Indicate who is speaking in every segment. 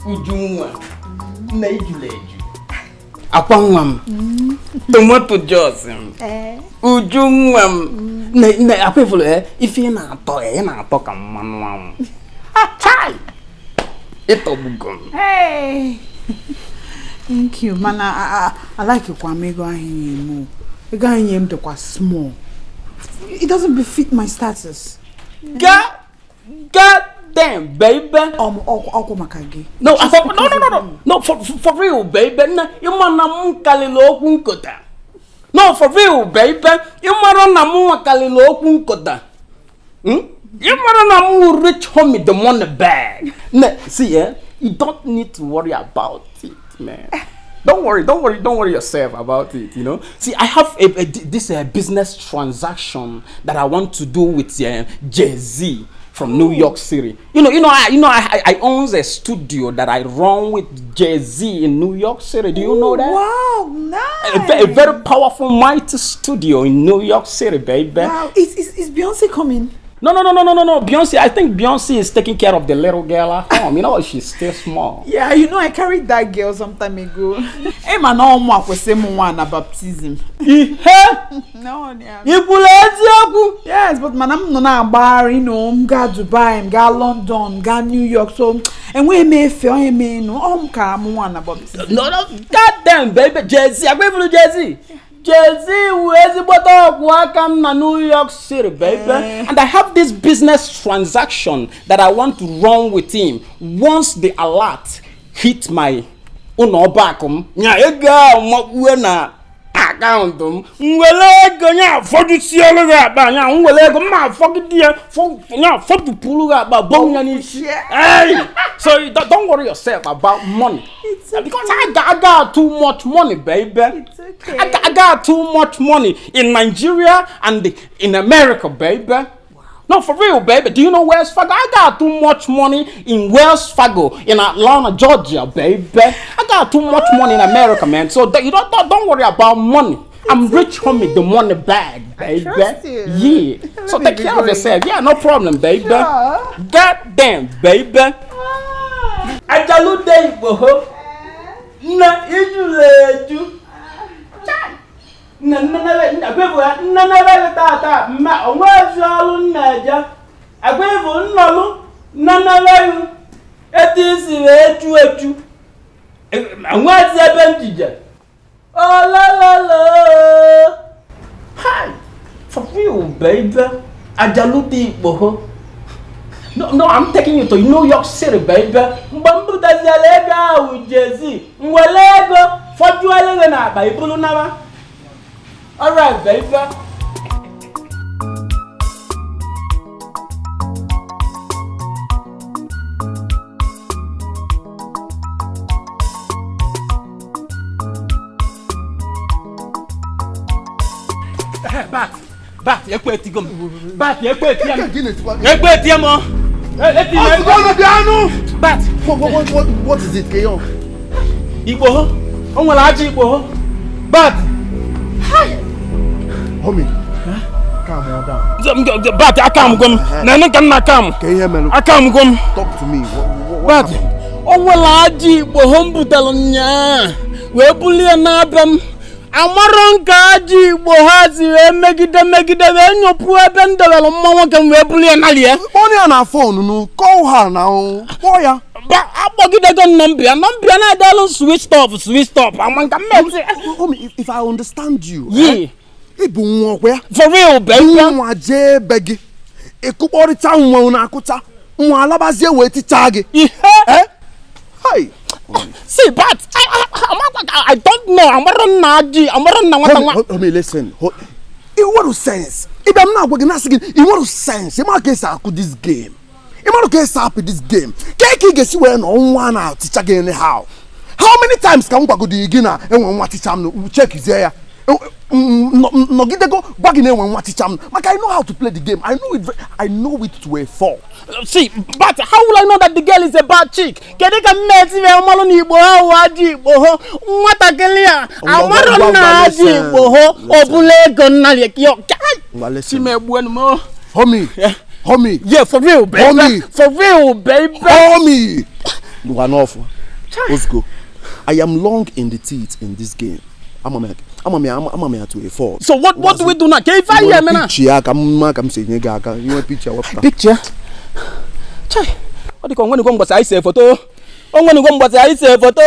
Speaker 1: Ujunwa, nne, ijula eju. Akwa nwa m, tomato jos m. Ujunwa m, nne, nne, akwa ifuru ife ị na-atọ, ị na-atọ ka mmanụ anwụ. Chai! Ịtọgbugo m.
Speaker 2: Hey! Thank you. Mana I like kwa m ego ahụ nye m. Ego ahụ nye m dịkwa small. It doesn't befit my status.
Speaker 1: God, God damn, baby.
Speaker 2: Ọkwụ maka gị.
Speaker 1: No, no, no, no, no, no, for real, baby. Na, ịma na m kalịrị okwu nkota. No, for real, baby. Ịmara na m kalịrị okwu nkota. Ịmara na m rich homie, the money bag. Na, see, eh? You don't need to worry about it, man. Don't worry, don't worry, don't worry yourself about it. See, I have a this business transaction that I want to do with Jay-Z from New York City. I own a studio that I run with Jay-Z in New York City. Do you know that?
Speaker 2: Wow, nice.
Speaker 1: A very powerful, mighty studio in New York City, baby.
Speaker 2: Wow, is Beyonce coming?
Speaker 1: No, no, no, no, no, no, no. Beyonce, I think Beyonce is taking care of the little girl at home. You know, she's still small.
Speaker 2: Yeah, you know, I carried that girl some time ago. Hey, man, no more kwese mu nwa na baptism.
Speaker 1: Ihe?
Speaker 2: No, yeah.
Speaker 1: Ikwulu eziokwu?
Speaker 2: Yes, but man, I'm not na-agbagharị, m gaa Dubai, m gaa London, m gaa New York, so enweghị m efe, onye m enu, ọ m ka mụ nwa na baptism.
Speaker 1: No, no, God damn, baby. Jay-Z, agwa ifuru Jay-Z. Jay-Z wu ezigbote ọgwụ aka m na New York City, baby. And I have this business transaction that I want to run with him. Once the alert hit my ụlọ ọba akụ m, nya ego ahụ makpue na akaụntụ m, m were ego nya afọdụsielu gị akpa, nya m were ego mma afọgide ya, nya afọdụpụrụ gị akpa, bọọ ya n'isi. Hey! So you don't worry yourself about money.
Speaker 2: It's okay.
Speaker 1: Because I got too much money, baby.
Speaker 2: It's okay.
Speaker 1: I got too much money in Nigeria and in America, baby. Wow. No, for real, baby. Do you know Wells Fargo? I got too much money in Wells Fargo in Atlanta, Georgia, baby. I got too much money in America, man. So you don't worry about money. I'm rich, homie, the money bag, baby.
Speaker 2: Trust you.
Speaker 1: Yeah. So
Speaker 2: Let me
Speaker 1: take
Speaker 2: be
Speaker 1: care of
Speaker 2: going.
Speaker 1: yourself. Yeah, no problem, baby.
Speaker 2: Sure.
Speaker 1: God damn, baby. Ajalude Igboho. Nna ijula eju. Nna nnenebe tata mma onwezi ọlụ nna eje. Agwa ịbụ nnọlụ nnenebe etu isi wee echu echu. Onwezi ebe njije. Olololo. Hi. For real, baby. Ajalude Igboho. No, no, I'm taking you to New York City, baby. Mgbe m butaziela ego ahụ Jay-Z, m were ego fọjuelu gị n'akpa ibulu nawa. All right, baby. Bat, bat, ekwe etigo m. Bat, ekwe etie m. Ekwe etie m. Bat.
Speaker 3: What is it, Keyon?
Speaker 1: Igboho. O nwere ajọ Igboho. Bat.
Speaker 3: Homie, calm down.
Speaker 1: Bat, aka m gom. Na nka nna aka m.
Speaker 3: Ka ihe melụ.
Speaker 1: Aka m gom.
Speaker 3: Talk to me. What
Speaker 1: Bat,
Speaker 3: happened?
Speaker 1: o nwere ajọ Igboho m butere nnyaa wee bulie n'abịa m. Amarọ nke ajọ Igbo ha si wee megide megide wee nyopụ ebe m debere mma nwoke m wee bulie nalie.
Speaker 3: Kpọọ ya na phone nụ. Call her now. Kpọọ ya.
Speaker 1: Akpọgidego m nọmba ya, nọmba ya na-edelụ switch off, switch off. Ama nka mmezi.
Speaker 3: Homie, if I understand you,
Speaker 1: Yeah.
Speaker 3: ị bụ nwa ọkwa ya?
Speaker 1: For real, baby.
Speaker 3: Nwa jee ebe gị. Ịkụkpọrịta nwa unu akụcha. Nwa alabazie wee tichaa gị.
Speaker 1: Ihe?
Speaker 3: Eh? Hi.
Speaker 1: See, but I don't know. Amarọ nna ajị, amarọ nna nwata nwa.
Speaker 3: Homie, listen. Ị nwere sense. Ịbịa m na-agwa gị na-asị gị, ị nwere sense. Ị mara ka esi akụ this game. Ị mara ka esi apị this game. Ka ị ga-esi wee nọ nwa na-aticha gị anyhow. How many times ka m gwagodi gị na enwe nwa ticha m, chekizie ya. Nọgidego gwa gị na enwe nwa ticha m. Maka I know how to play the game. I know it, I know it to a fault.
Speaker 1: See, but how will I know that the girl is a bad chick? Kedu ka mmezi wee malụ na Igbo ha wụ ajọ Igbo ho? Nwatakịrị a amarọ na ajọ Igbo ho, ọ bụla ego nna ya. Chimegbuenu m.
Speaker 3: Homie, homie.
Speaker 1: Yeah, for real, baby.
Speaker 3: Homie.
Speaker 1: For real, baby.
Speaker 3: Homie. Ngwa n'ọfụ. Ozgo, I am long in the teeth in this game. Ama m ya to a fault.
Speaker 1: So what do we do now? Ka ife anyị eme na?
Speaker 3: Picture ya ka mma ka m si enye gị aka. Inwe picture wepụta.
Speaker 1: Picture? Chai, ọ dị ka onwenugo mgbasa anyị see foto. Onwenugo mgbasa anyị see foto.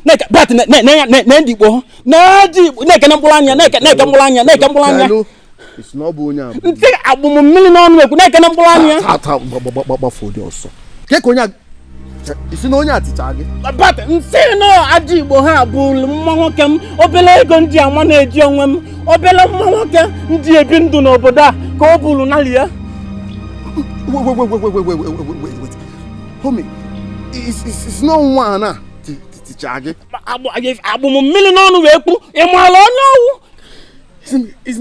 Speaker 1: Neka, bat na na ndị Igbo. Na ndị Igbo, na-eke na mkpụrụ anya, na-eke mkpụrụ anya, na-eke mkpụrụ anya.
Speaker 3: Isi na ọ bụ onye a.
Speaker 1: Ntị agbụm mmiri n'ọnụ ekwu, na-eke na mkpụrụ anya.
Speaker 3: Taa gbafuo dị ọsọ. Ke ka onye a isi na onye atịcha gị.
Speaker 1: Bat nsị nọ ajọ Igbo ha bụ mma nwoke m, obele ego ndị ama na-eji onwe m, obele mma nwoke ndị ebi ndụ n'obodo a ka ọ bụrụ nali ya.
Speaker 3: Wait. Homie, it's not one a ticha gị.
Speaker 1: Agbụm mmiri n'ọnụ wee kpu, ị maara onye ọwụ?
Speaker 3: It's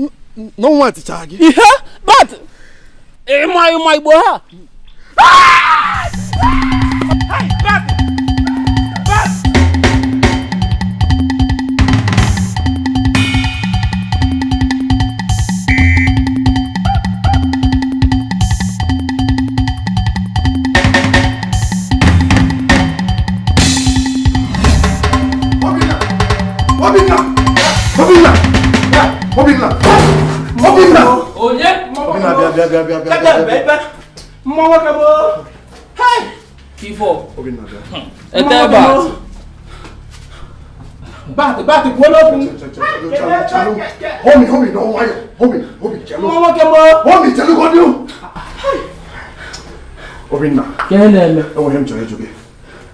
Speaker 3: not one ticha gị.
Speaker 1: Ihe bat ịma Igbo ha.
Speaker 3: Obinna!
Speaker 1: Onye?
Speaker 3: Obinna, bịa.
Speaker 1: Mma nwoke bụ. Hey! Ifo.
Speaker 3: Obinna, bịa.
Speaker 1: Ete bat. Bat kwuo n'okwu.
Speaker 3: Homie, no, nwayọ. Homie, chelu.
Speaker 1: Mma nwoke bụ.
Speaker 3: Homie, chelu gọdị. Obinna.
Speaker 1: Ka ị na-eme?
Speaker 3: Enweghị m chọrọ ịjụ gị.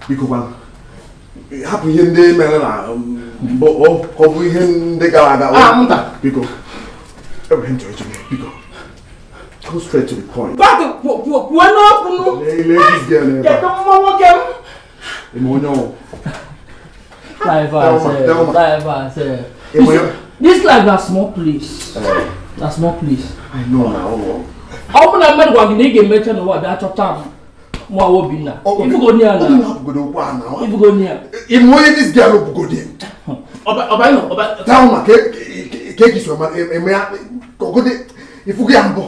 Speaker 3: Biko gwa m. Hapụ ihe ndị mere na mbụ, ọ bụ ihe ndị gara aga.
Speaker 1: Mba.
Speaker 3: Biko. Enweghị m chọrọ ịjụ gị. Biko. Go straight to the point.
Speaker 1: Bat kwuo n'okwu.
Speaker 3: Lee this girl ebe a.
Speaker 1: Kedu mma nwoke m?
Speaker 3: Ime onye ọwụ.
Speaker 4: Life, This life na small place. Na small place.
Speaker 3: I know now.
Speaker 4: Ọ bụ na mmadụ gwa gị na ị ga-emecha n'ụwa bịa chọta m nwa Obinna. Ifugo ni ya na. Ifugo ni ya.
Speaker 3: Ime onye this girl bugodi.
Speaker 1: Ọba.
Speaker 3: Tell ma ke ke so ma eme ya kogode ifugo ya mbọ.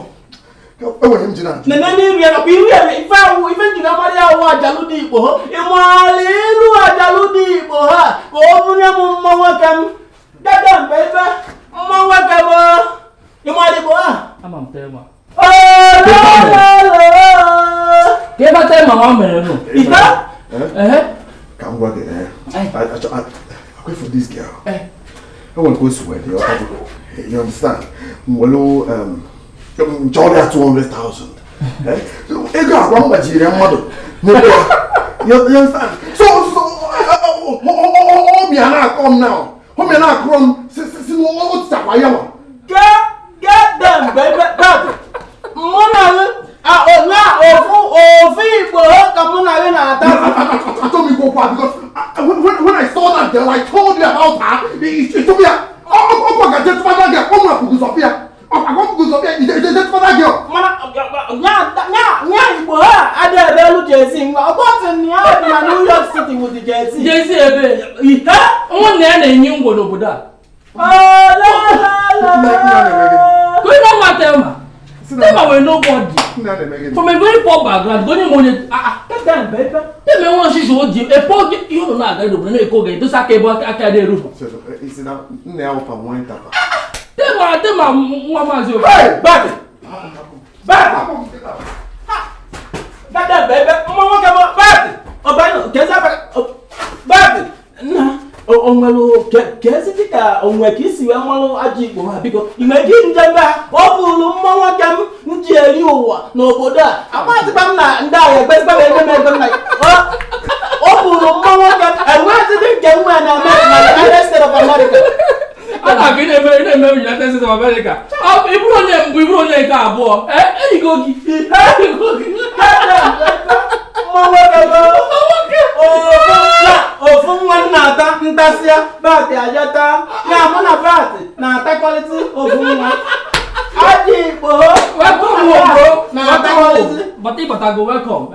Speaker 3: Enweghị m ji na.
Speaker 1: Nene n'iru ya nakwa iru ya ife awụ ife njiri amara ya awụ ajalụ dị Igbo ha. Ịmaala ilu ajalụ dị Igbo ha ka ọ bụnye m mma nwoke m. Dada mgbe ife mma nwoke m. Ịmaala Igbo ha?
Speaker 4: Ama m Tema.
Speaker 1: Olololo.
Speaker 4: Ka ebe Tema nwa mere nụ.
Speaker 1: Ife?
Speaker 3: Ka m gwa gị I for this girl. I want to go swear. You understand? Well, 200,000. Ego agwa mgbajiri mmadụ. You understand? So, obi a na-akọ m now. Obi a na-akọrọ m si n'otu ya nwa.
Speaker 1: Get them, baby. But, mụ na gị, ofu Igbo ka mụ na gị na-ata.
Speaker 3: Achọ m ikwu okwu a because when I saw that girl, I told you about her. She told me, ọkwa ga-eje tụba that girl. Ọ mụ akwụgụzọpịa.
Speaker 1: Nya Igbo ha adịghị ebe elu Jay-Z nwa. Ọkọtị na ya dị na New York City with Jay-Z.
Speaker 4: Jay-Z ebe
Speaker 1: ihe
Speaker 4: nwanne ya na-enye ngwo n'obodo a. Kwe na Tema. Tema were nobody. From a very poor background, onye m onye Tema enwe osisi o ji epo ihe ụlọ na-aga n'obodo na-eko ga edosa aka ebe aka ya na-eru. Tema nwa maazị Obi.
Speaker 1: Bat! Bat! Dada bebe, mma nwoke m bat! Ọba kezi afa bat! Nna onwere kezi dịka onwe ka isi wee malụ ajọ Igbo ha biko ị nwere ike nje mbe ha ọ bụrụ mma nwoke m m ji eri ụwa n'obodo a agbazikwa m na ndị agha egbezikwa m ego m ego m na ọ bụrụ mma nwoke m enweghịzi nke m nwere na United States of America.
Speaker 4: A na-aga na-eme United States of America. Ị bụrụ onye mbụ, ị bụrụ onye nke abụọ. Enyigo gị.
Speaker 1: Mma nwoke m ofu nwa m na-ata ntasịa bat ajata ya mụ na bat na-atakọlịtị ofu nwa ajọ Igbo na-atakọlịtị.
Speaker 4: Bata ịbatago welcome.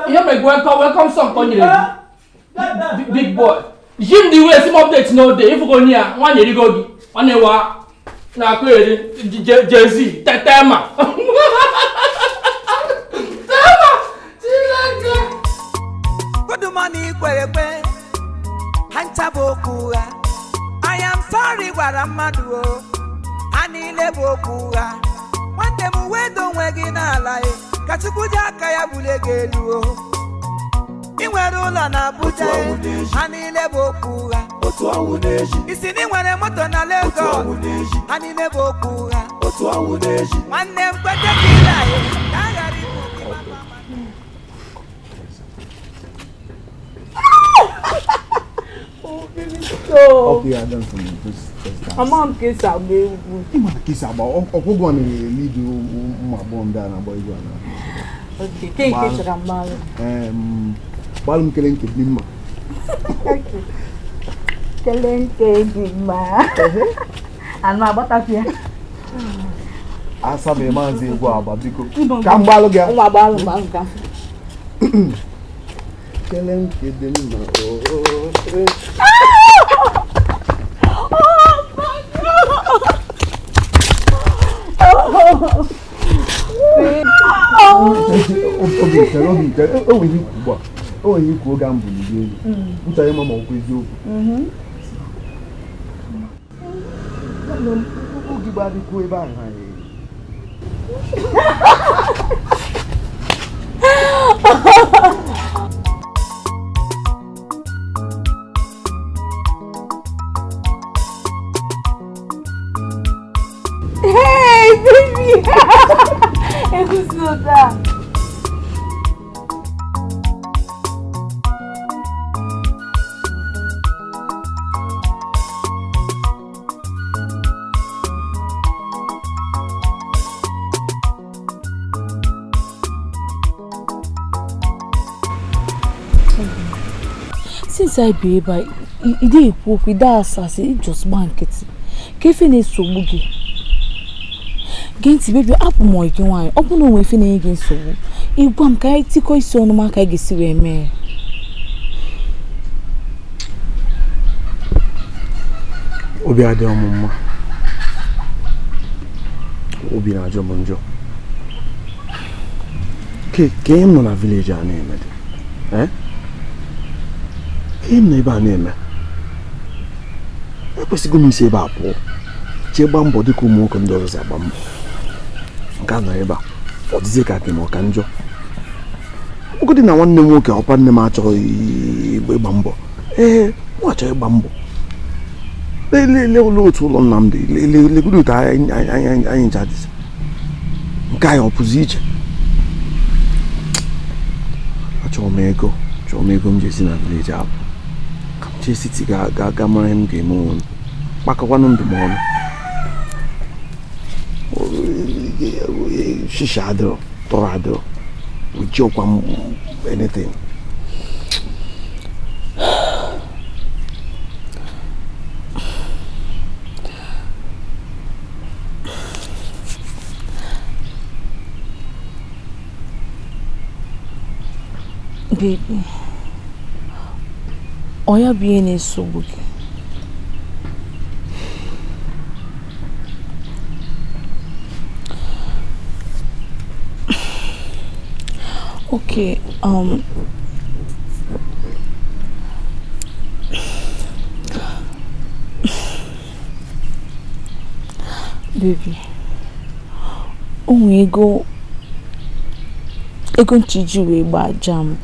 Speaker 4: Ihe mere welcome welcome song ka o nyere gị. Big boy. Jim the way some updates no day. If you go near, one year go, one year na ko eri Jay-Z Tema.
Speaker 5: Good morning. okwu ụgha. I am sorry gwara mmadụ o, ha niile bụ okwu ụgha. Nwanne m, wedo onwe gị n'ala e, ka Chukwu ji aka ya bulie gị elu o. Ị nwere ụlọ na Abuja e, ha niile bụ okwu ụgha. Isi na ị nwere moto na Lagos, ha niile bụ okwu ụgha. Nwanne m, kwete ka ile anyị ka a ghara ibu gị mama.
Speaker 2: So,
Speaker 3: Okay, I done for me. Just dance.
Speaker 2: Ama m ka esi agba egwu.
Speaker 3: Ị mara ka esi agba ọkwụgwọ na-elidu ụmụ agbọghọ ndị a na-agba egwu a na.
Speaker 2: Okay, ke nke chọrọ mmalụ.
Speaker 3: Gbalụ m kele nke dị mma.
Speaker 2: Kele nke dị mma. Anụ agbatakwu ya.
Speaker 3: Asa m maazị egwu agba, biko. Ka m gbalụ gị.
Speaker 2: Ụmụ agbalụ mgbalụ ka.
Speaker 3: Kele nke dị mma. Oo, ee. Obi chere, obi chere, o nwere ikwu ugbu a, o nwere ikwu oge a m buliri elu m chọrọ ịma ma ọkwa eziokwu. Oge gbadịkwuo ebe ahụ anyị.
Speaker 2: Hey, baby! Egwu si ụtọ a.
Speaker 6: Since I bi ebe a, ị dịghị ekwu okwu, ị dịghị asa asị, ị just gba nkịtị. Ka ife na-esogbu gị? Gee ntị, baby, abụ m ọyị gị nwaanyị. Ọ bụrụ na o nwere ife na-enye gị nsogbu, ịgwa m ka anyị tikọ isi ọnụ ma ka anyị ga-esi wee mee ya.
Speaker 3: Obi adịghị m mma, obi na-ajọ m njọ. Ke ke m nọ na village a na-eme dị, eh? Ke m nọ ebe a na-eme, ekwesịghị m isi ebe a pụọ jee gbaa mbọ dịka ụmụ nwoke ndị ọzọ si agba mbọ. Nke a nọ ebe a, ọ dịzie ka gị ma ọ ka njọ. Ọgụdị na nwanne m nwoke, ọkwa nne m achọghị ịgba mbọ. Ee, mụ achọghị ịgba mbọ. Lelee ụlọ, otu ụlọ nna m dị, legodo otu anyị anyị anyị ncha dịzi. Nke anyị ọ pụzi iche? Achọrọ m ego, chọrọ m ego m ji esi na village apụ, ka m jee city ga ga ga mara ihe m ga-eme onwe m, kpakọkwanụ ndụ m ọnụ. Shisha adịrọ, tọrọ adịrọ, ojiọkwa m anything.
Speaker 6: Baby, ọ ya bụ ihe na-esogbu gị? Okay, baby, o nwee ego nchiji wee gbaa JAMB.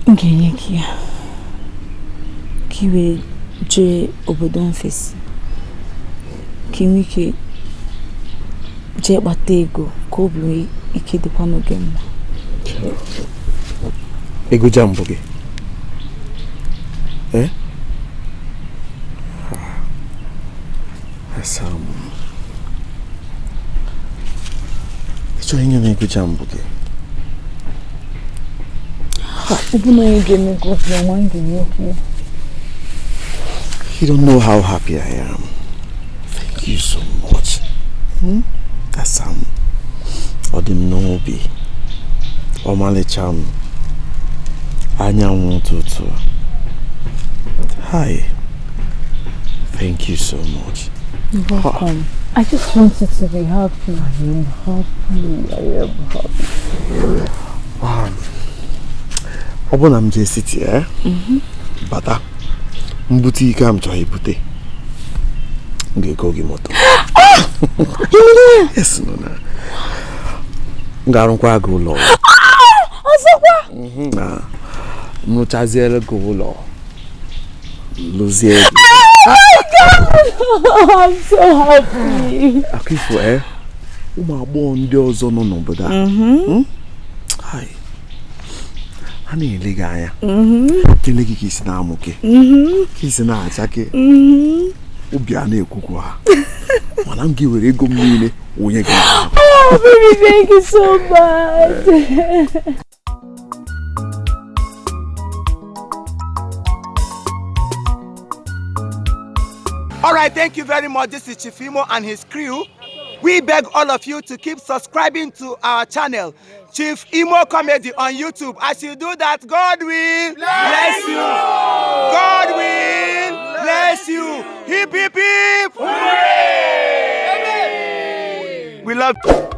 Speaker 6: M ga-enye gị ya ka ị wee jee obodo ofesi, ka ị nwee ike jee kpata ego, ka obi nwee ike dịkwanụ gị mma.
Speaker 3: Ego JAMB gị, eh? Asam, ị chọrọ inye m ego JAMB gị?
Speaker 6: Ọ bụ na onye ga-eme gị obi ọma, m ga-enye gị ya.
Speaker 3: You don't know how happy I am. Thank you so much. Hmm? Asam, ọ dị m n'obi. Ọmalịcha m. Anyanwụ ụtụtụ. Hi. Thank you so much.
Speaker 6: You're welcome. I just want you to be happy.
Speaker 3: I am happy. I am happy. Ọ bụ na m jee city, eh? Bata mbute ike a m chọrọ ibute, m ga-ego gị moto. Yes, no, na m ga-arụkwa gị ụlọ.
Speaker 6: Ọzọkwa?
Speaker 3: Na m rụchaziere gị ụlọ, lụzie gị.
Speaker 6: I'm so happy.
Speaker 3: Akụ ifo, eh? Ụmụ agbọghọ ndị ọzọ nọ n'obodo a, Hai. Ha na-ele gị anya, ele gị ka isi na-amụke, ka isi na-achake, obi a na-ekwukwu ha, mana m ga-ewere ego m niile wụnye gị n'ahụ.
Speaker 6: Oh, baby, thank you so much.
Speaker 5: All right, thank you very much. This is Chief Imo and his crew. We beg all of you to keep subscribing to our channel, Chief Imo Comedy on YouTube. As you do that, God will bless you. God will bless you. Hip, hip, hip. Hooray! We love you.